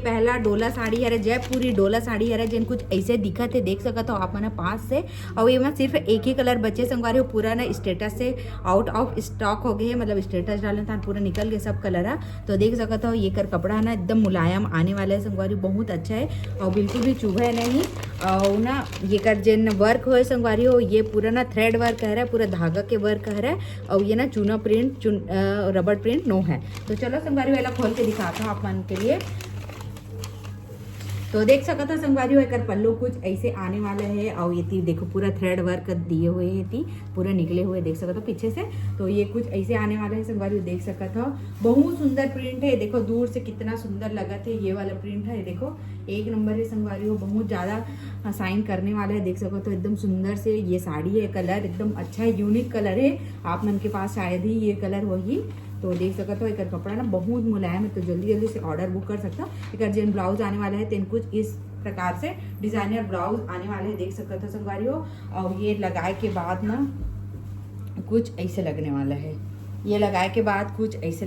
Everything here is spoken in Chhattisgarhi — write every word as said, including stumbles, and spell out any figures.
पहला डोला साड़ी हरे, जयपुरी डोला साड़ी हरे, जेन कुछ ऐसे दिखत हे, देख सकत हो आप मन पास से। और ये में सिर्फ एक ही कलर बचे संगवारी हो, पूरा ना स्टेटस से आउट ऑफ स्टॉक हो गए, मतलब स्टेटस डाले था पूरा निकल गए सब कलर है। तो देख सकत हो ये कर कपड़ा ना एकदम मुलायम आने वाला है संगवारी, बहुत अच्छा है और बिल्कुल भी चुभे नहीं। और ना ये कर जेन वर्क होए संगवारी हो, ये पूरा ना थ्रेड वर्क हरे, पूरा धागा के वर्क हरे। और ये ना चूना प्रिंट, चुन रबड़ प्रिंट नो है। तो चलो संगवारी हो, एला खोल के दिखाता हूँ आप मन के लिए। तो देख सकत हो संगवारी हो, एकर पल्लू कुछ ऐसे आने वाला है। और ये ती देखो पूरा थ्रेड वर्क दिए हुए हैं, ती पूरा निकले हुए देख सकत हो पीछे से। तो ये कुछ ऐसे आने वाला है संगवारी हो, देख सकत हो। बहुत सुंदर प्रिंट है, देखो दूर से कितना सुंदर लगत है। ये वाला प्रिंट है, देखो एक नंबर है संगवारी हो, बहुत ज़्यादा शाइन करने वाला है। देख सकत हो एकदम सुंदर से ये साड़ी है, कलर एकदम अच्छा है, यूनिक कलर है। आप मन के पास शायद ही ये कलर होही। तो देख सकत हो एकर कपड़ा ना बहुत मुलायम है, तो जल्दी जल्दी से ऑर्डर बुक कर सकत हो। एकर जेन ब्लाउज आने वाला है तेन कुछ इस प्रकार से डिजाइनर ब्लाउज आने वाले हैं, देख सकत हो संगवारी हो। और ये लगाए के बाद ना कुछ ऐसे लगने वाला है, ये लगाए के बाद कुछ ऐसे